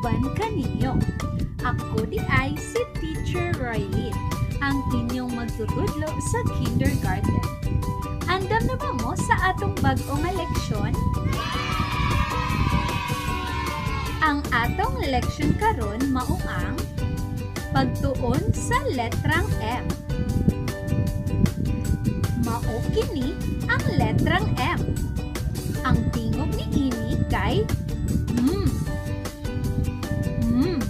kauban kaninyo. Ako di ay si Teacher Roylene, ang inyong magtutudlo sa kindergarten. Andam na ba mo sa atong bag-o nga leksyon? Ang atong leksyon karon mao ang pagtuon sa letrang M. Mao kini ang letrang M. Ang tingog ni ini kay M. M.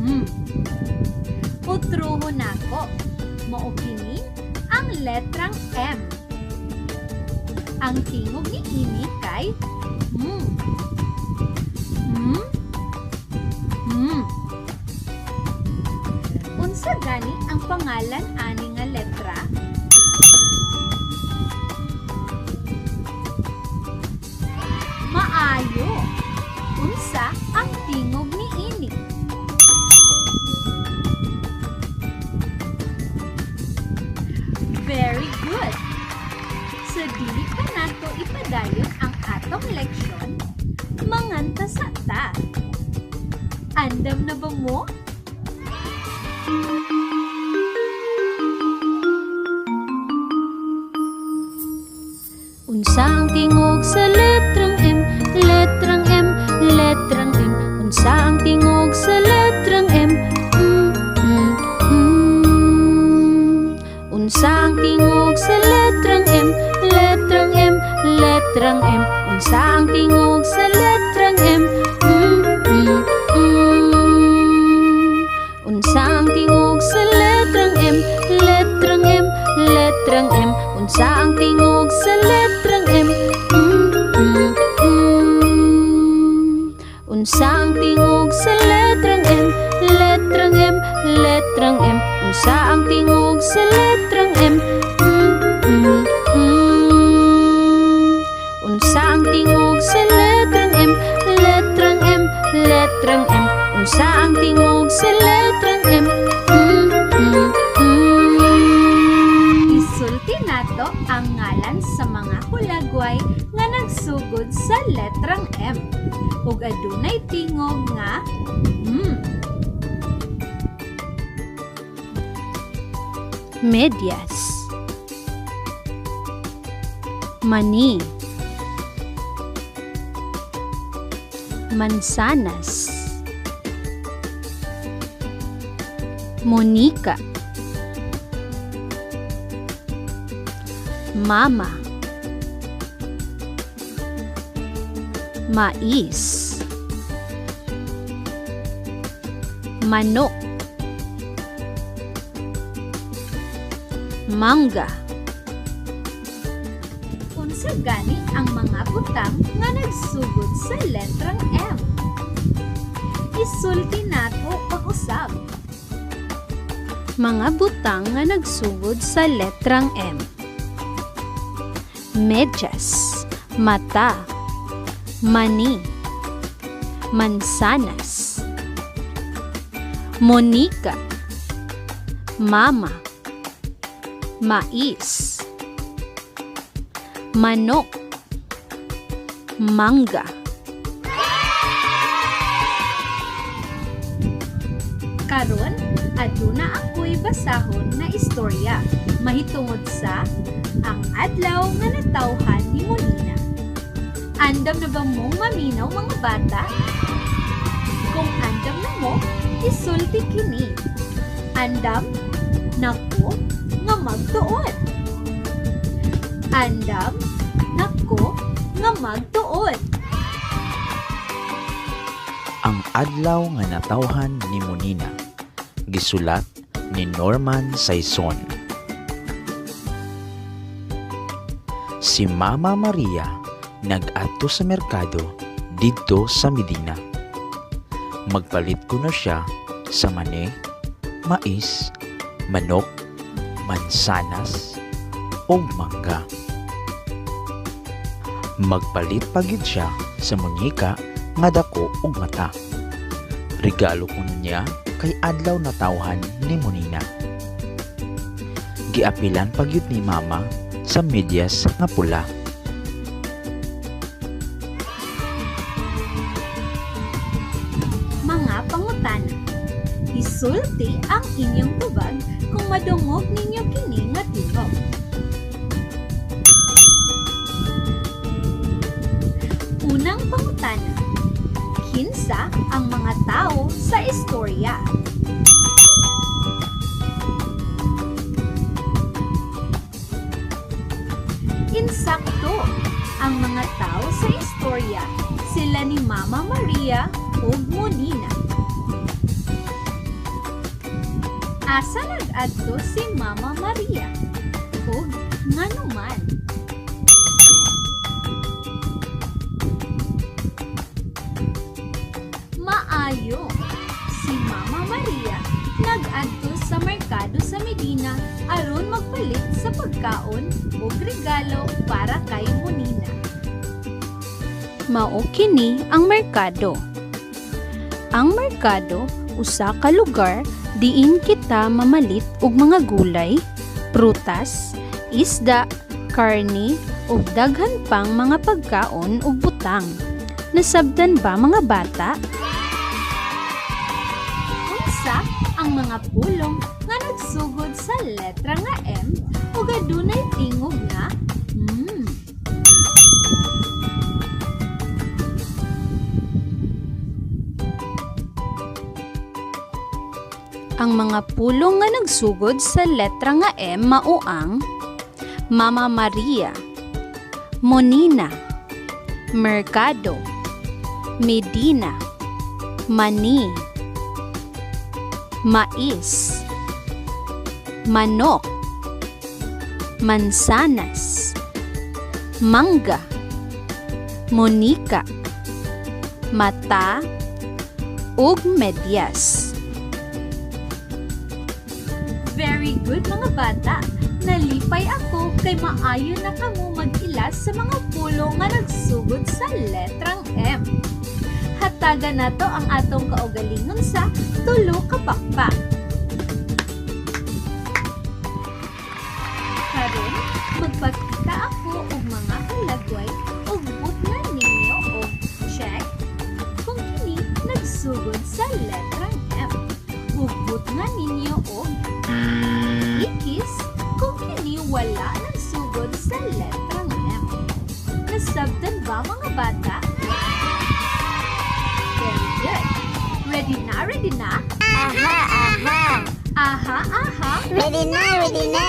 M. Utruhon nako. Mao kini ang letrang M. Ang tingog ni ini kay M. M. M. Unsa gani ang pangalan ani nga letra? Maayo. Unsa ang tingog ni ini? Very good. Sa dili pa nato ipadayon ang atong leksyon, manganta sa ta. Andam na ba mo? Unsa ang tingog sa letrang M, letrang M, letrang M? Unsa ang tingog sa letrang M? Mm, mm, mm. Unsa ang tingog sa letrang M, letrang M, letrang M? Unsa ang tingog sa letrang M? Mm, mm, mm. Unsa ang tingog sa letrang M, letrang M, letrang M? Unsa ang tingog sa letrang M? Mm, mm, mm. Unsa ang tingog sa letrang M, letrang M, letrang M? Unsa ang tingog sa letrang M? Mm, mm, mm. Unsa ang tingog sa letrang M, letrang M, letrang M? Unsa ang tingog sa letrang M? Mm, mm, mm. Isulti nato ang ngalan sa mga hulagway nga nagsugod sa letrang M ug adunay tingog nga M. Medyas, mani, mansanas, Monica, mama, mais, manok, mangga. Unsa gani ang mga butang nga nagsugod sa letrang M? Isulti nato pag-usab. Mga butang nga nagsugod sa letrang M. Medyas, mata, mani, mansanas, Monica, mama, mais, manok, mangga. Karon, aduna ako'y basahon nga istorya mahitungod sa ang adlaw nga natawhan ni Monina. Andam na ba mong maminaw, mga bata? Kung andam na mo, isulti kini. Andam nako nga magtuon. Andam nako nga magtuon. Ang adlaw nga natawhan ni Monina. Gisulat ni Norman Saison. Si Mama Maria nag-adto sa merkado didto sa Medina. Magpalit kuno siya sa mani, mais, manok, mansanas ug mangga. Magpalit pa gyud siya sa munyeka nga dako og mata. Regalo kuno niya kay adlaw natawhan ni Monina. Giapilan pa gyud ni Mama sa medyas nga pula. mga pangutana. Isulti ang inyong tubag kung madungog ninyo kini nga tingog. Unang pangutana. Kinsa ang mga tao sa istorya? Insakto! Ang mga tao sa istorya, sila ni Mama Maria ug Monina. Asa nag-adto si Mama Maria? Ug nganuman? Maayo! Si Mama Maria nag-adto sa merkado sa Medina aron magpalit sa pagkaon ug regalo para kay Monina. Mao kini ang merkado. Ang merkado usa ka lugar diin kita mamalit og mga gulay, prutas, isda, karne ug daghan pang mga pagkaon ug butang. Nasabdan ba mga bata? Unsa ang mga pulong nga nagsugod sa letra nga M ug adunay tingog nga mm? Ang mga pulong nga nagsugod sa letra nga M mao ang Mama Maria, Monina, Mercado, Medina, Mani, Mais, Manok, Mansanas, Mangga, Monica, Mata, ug medyas. Very good, mga bata. Nalipay ako kay maayo na kamo mag-ilas sa mga pulong nga nagsugod sa letrang M. Hatagan nato ang atong kaugalingon sa tulo ka pakpak. Karon, magpakita ako og mga kalagway ug butngan ninyo og check kung kini nagsugod sa letrang M. Ug butngan ninyo og ikis kung kini wala nagsugod sa letrang M. Nasabtan ba, mga bata? Very good! Ready na, ready na? Aha, aha. Aha, aha! Ready na, ready na.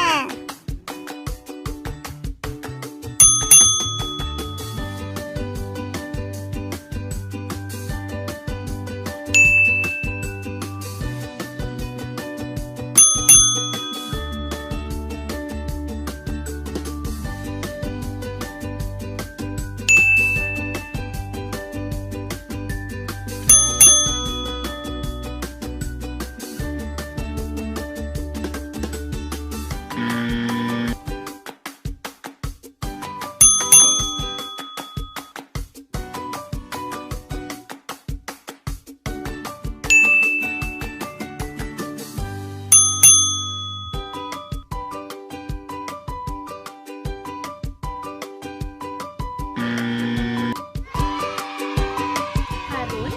Karon,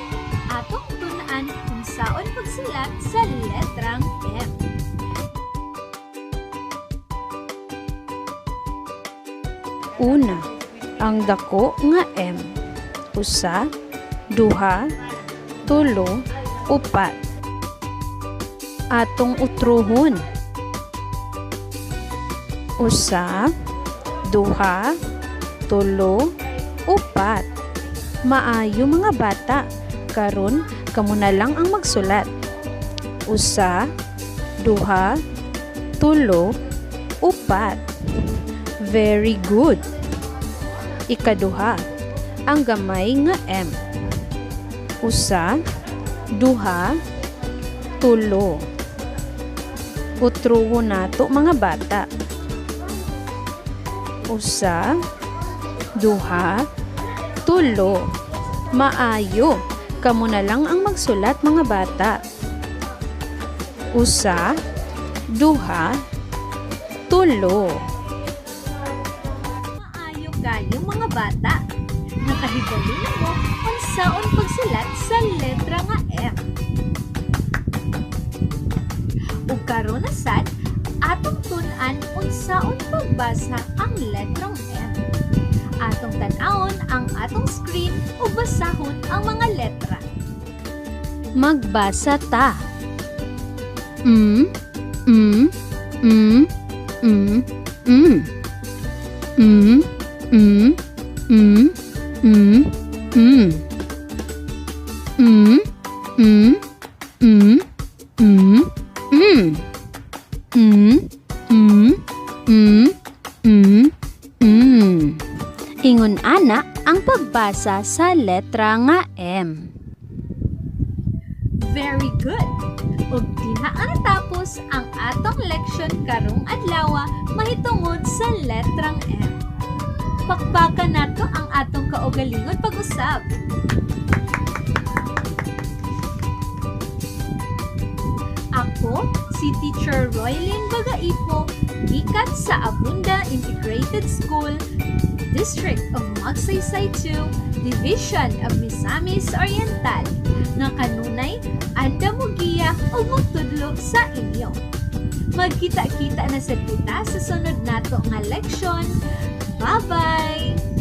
atong tun-an kung saon pagsulat sa letrang M. Una, ang dako nga M. Usa, duha, tulo, upat. Atong utruhon. Usa, duha, tulo, upat. Maayo, mga bata. Karon, kamo na lang ang magsulat. Usa, duha, tulo, upat. Very good. Ikaduha, ang gamay nga M. Usa, duha, tulo. Utruho nato, mga bata. Usa, duha, tulo. Maayo. Kamo na lang ang magsulat, mga bata. Usa, duha, tulo. Maayo kayo, mga bata. Nakahibalo na mo unsaon pagsulat sa letra nga M. unsaon pagbasa ang letrang M. Atong tan-awon ang atong screen ug basahon ang mga letra. Magbasa ta. M, M, M, M, M. M, M, M, M, M. M, M, M, M, M. M, M, M, M, M. Ingon ana ang pagbasa sa letra nga M. Very good! Ug dinha ang natapos ang atong leksyon karong adlaw mahitungod sa letrang M. Pakpakan nato ang atong kaugalingon pag-usab. Ako, si Teacher Roylin Bagaipo, gikan sa Abunda Integrated School, District of Magsaysay 2, Division of Misamis Oriental, nga kanunay anda mo giya o magtudlo sa inyo. Magkita-kita na sad kita sa sunod nato nga leksyon. Bye-bye!